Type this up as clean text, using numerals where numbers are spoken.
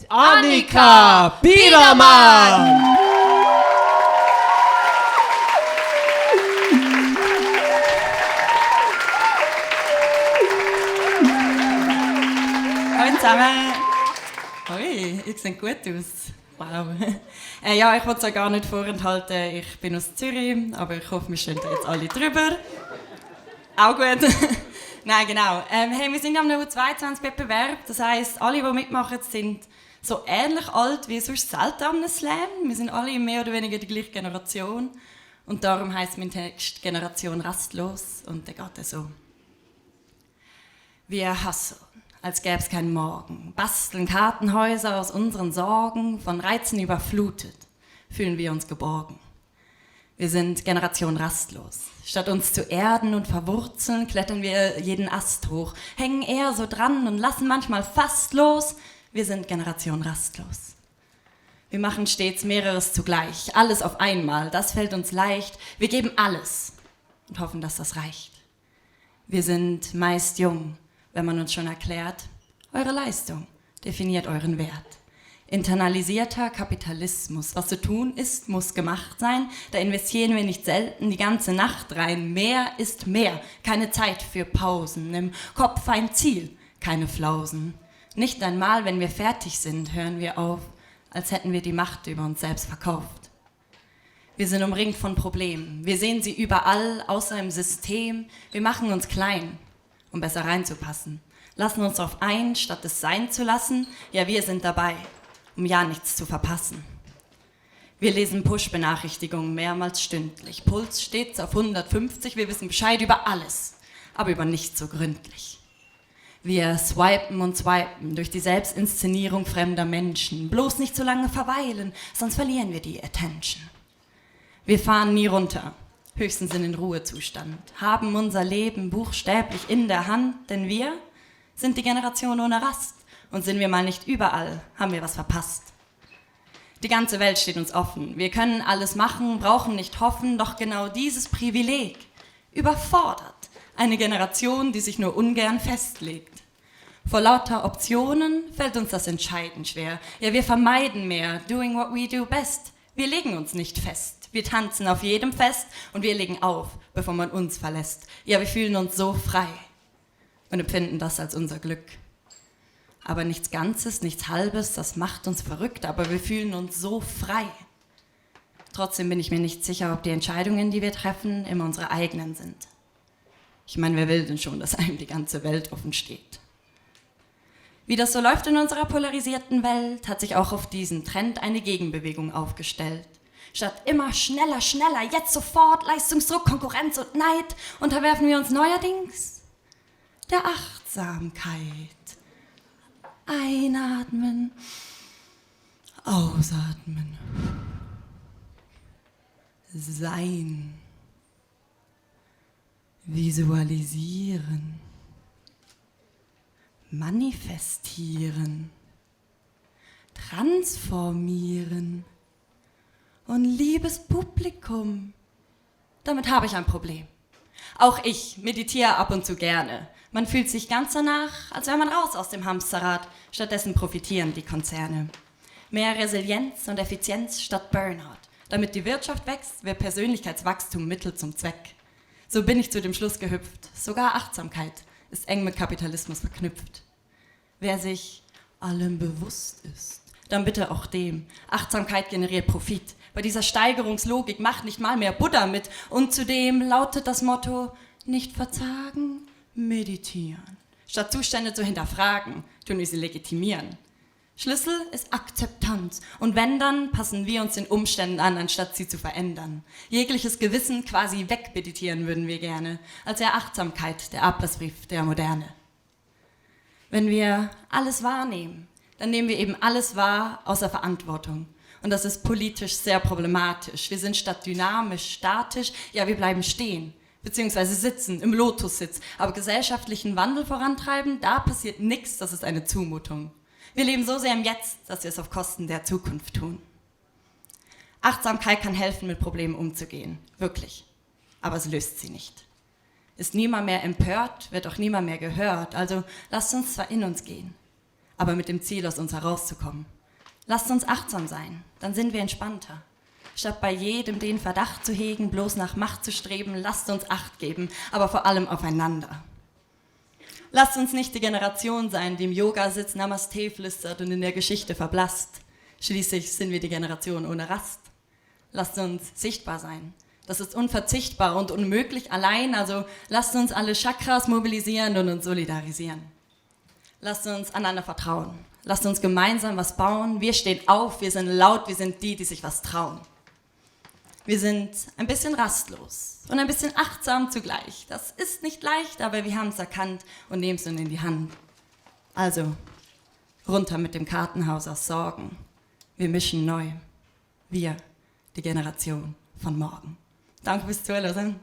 Annika Biedermann! Hallo zusammen! Hoi, ihr seht gut aus. Wow. Ja, ich wollte es euch gar nicht vorenthalten. Ich bin aus Zürich, aber ich hoffe, wir stehen da jetzt alle drüber. Auch gut. Nein, genau. Hey, wir sind am U22-Wettbewerb. Das heisst, alle, die mitmachen, sind so ähnlich alt wie sonst selten am Slam. Wir sind alle mehr oder weniger die gleiche Generation. Und darum heisst mein Text Generation rastlos. Und der geht so. Wir hustlen, als gäbe es keinen Morgen. Basteln Kartenhäuser aus unseren Sorgen. Von Reizen überflutet, fühlen wir uns geborgen. Wir sind Generation rastlos. Statt uns zu erden und verwurzeln, klettern wir jeden Ast hoch, hängen eher so dran und lassen manchmal fast los. Wir sind Generation rastlos. Wir machen stets mehreres zugleich, alles auf einmal, das fällt uns leicht. Wir geben alles und hoffen, dass das reicht. Wir sind meist jung, wenn man uns schon erklärt, eure Leistung definiert euren Wert. Internalisierter Kapitalismus. Was zu tun ist, muss gemacht sein. Da investieren wir nicht selten die ganze Nacht rein. Mehr ist mehr. Keine Zeit für Pausen. Im Kopf ein Ziel, keine Flausen. Nicht einmal, wenn wir fertig sind, hören wir auf, als hätten wir die Macht über uns selbst verkauft. Wir sind umringt von Problemen. Wir sehen sie überall, außer im System. Wir machen uns klein, um besser reinzupassen. Lassen uns darauf ein, statt es sein zu lassen. Ja, wir sind dabei, um ja nichts zu verpassen. Wir lesen Push-Benachrichtigungen mehrmals stündlich. Puls stets auf 150, wir wissen Bescheid über alles, aber über nichts so gründlich. Wir swipen und swipen durch die Selbstinszenierung fremder Menschen. Bloß nicht so lange verweilen, sonst verlieren wir die Attention. Wir fahren nie runter, höchstens in den Ruhezustand, haben unser Leben buchstäblich in der Hand, denn wir sind die Generation ohne Rast. Und sind wir mal nicht überall, haben wir was verpasst. Die ganze Welt steht uns offen. Wir können alles machen, brauchen nicht hoffen, doch genau dieses Privileg überfordert eine Generation, die sich nur ungern festlegt. Vor lauter Optionen fällt uns das Entscheiden schwer. Ja, wir vermeiden mehr, doing what we do best. Wir legen uns nicht fest. Wir tanzen auf jedem Fest und wir legen auf, bevor man uns verlässt. Ja, wir fühlen uns so frei und empfinden das als unser Glück. Aber nichts Ganzes, nichts Halbes, das macht uns verrückt, aber wir fühlen uns so frei. Trotzdem bin ich mir nicht sicher, ob die Entscheidungen, die wir treffen, immer unsere eigenen sind. Ich meine, wer will denn schon, dass einem die ganze Welt offen steht? Wie das so läuft in unserer polarisierten Welt, hat sich auch auf diesen Trend eine Gegenbewegung aufgestellt. Statt immer schneller, schneller, jetzt sofort, Leistungsdruck, Konkurrenz und Neid, unterwerfen wir uns neuerdings der Achtsamkeit. Einatmen, ausatmen, sein, visualisieren, manifestieren, transformieren und liebes Publikum. Damit habe ich ein Problem. Auch ich meditiere ab und zu gerne. Man fühlt sich ganz danach, als wäre man raus aus dem Hamsterrad. Stattdessen profitieren die Konzerne. Mehr Resilienz und Effizienz statt Burnout. Damit die Wirtschaft wächst, wird Persönlichkeitswachstum Mittel zum Zweck. So bin ich zu dem Schluss gehüpft. Sogar Achtsamkeit ist eng mit Kapitalismus verknüpft. Wer sich allem bewusst ist, dann bitte auch dem. Achtsamkeit generiert Profit. Bei dieser Steigerungslogik macht nicht mal mehr Buddha mit. Und zudem lautet das Motto, nicht verzagen, meditieren. Statt Zustände zu hinterfragen, tun wir sie legitimieren. Schlüssel ist Akzeptanz. Und wenn, dann passen wir uns den Umständen an, anstatt sie zu verändern. Jegliches Gewissen quasi wegmeditieren würden wir gerne. Als wäre Achtsamkeit der Ablassbrief der Moderne. Wenn wir alles wahrnehmen, dann nehmen wir eben alles wahr außer Verantwortung. Und das ist politisch sehr problematisch. Wir sind statt dynamisch, statisch, ja, wir bleiben stehen. Beziehungsweise sitzen, im Lotussitz. Aber gesellschaftlichen Wandel vorantreiben, da passiert nichts, das ist eine Zumutung. Wir leben so sehr im Jetzt, dass wir es auf Kosten der Zukunft tun. Achtsamkeit kann helfen, mit Problemen umzugehen. Wirklich. Aber es löst sie nicht. Ist niemand mehr empört, wird auch niemand mehr gehört. Also lasst uns zwar in uns gehen, aber mit dem Ziel, aus uns herauszukommen. Lasst uns achtsam sein, dann sind wir entspannter. Statt bei jedem den Verdacht zu hegen, bloß nach Macht zu streben, lasst uns Acht geben, aber vor allem aufeinander. Lasst uns nicht die Generation sein, die im Yogasitz Namaste flüstert und in der Geschichte verblasst. Schließlich sind wir die Generation ohne Rast. Lasst uns sichtbar sein. Das ist unverzichtbar und unmöglich allein, also lasst uns alle Chakras mobilisieren und uns solidarisieren. Lasst uns einander vertrauen. Lasst uns gemeinsam was bauen. Wir stehen auf, wir sind laut, wir sind die, die sich was trauen. Wir sind ein bisschen rastlos und ein bisschen achtsam zugleich. Das ist nicht leicht, aber wir haben es erkannt und nehmen es nun in die Hand. Also, runter mit dem Kartenhaus aus Sorgen. Wir mischen neu. Wir, die Generation von morgen. Danke fürs Zuhören.